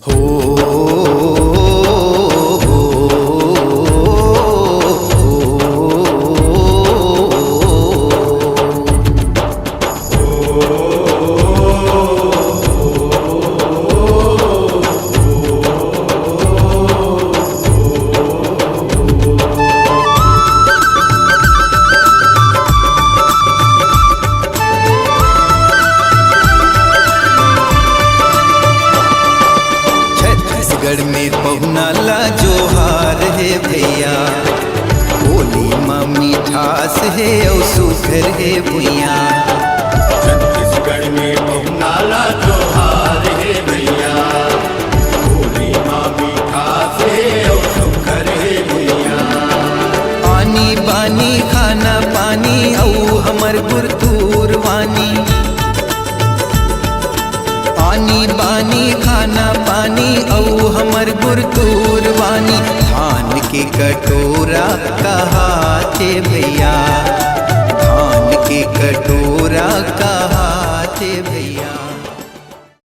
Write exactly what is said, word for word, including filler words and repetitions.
हो, हो, हो, हो। छत्तीसगढ़ में पहुना ला जोहार हे भैया, बोली म मिठास हे अउ सुघर हे भुइयां। छत्तीसगढ़ में पहुना ला जोहार हे भैया, बोली म मिठास हे अउ सुघर हे भुइयां। आनी बानी खाना पानी अउ हमर गुरतुर वानी, आनी बानी खाना पानी अउ हमर गुरतुर वानी। धान के कटोरा कहाथे भैया, धान के कटोरा कहाथे भैया।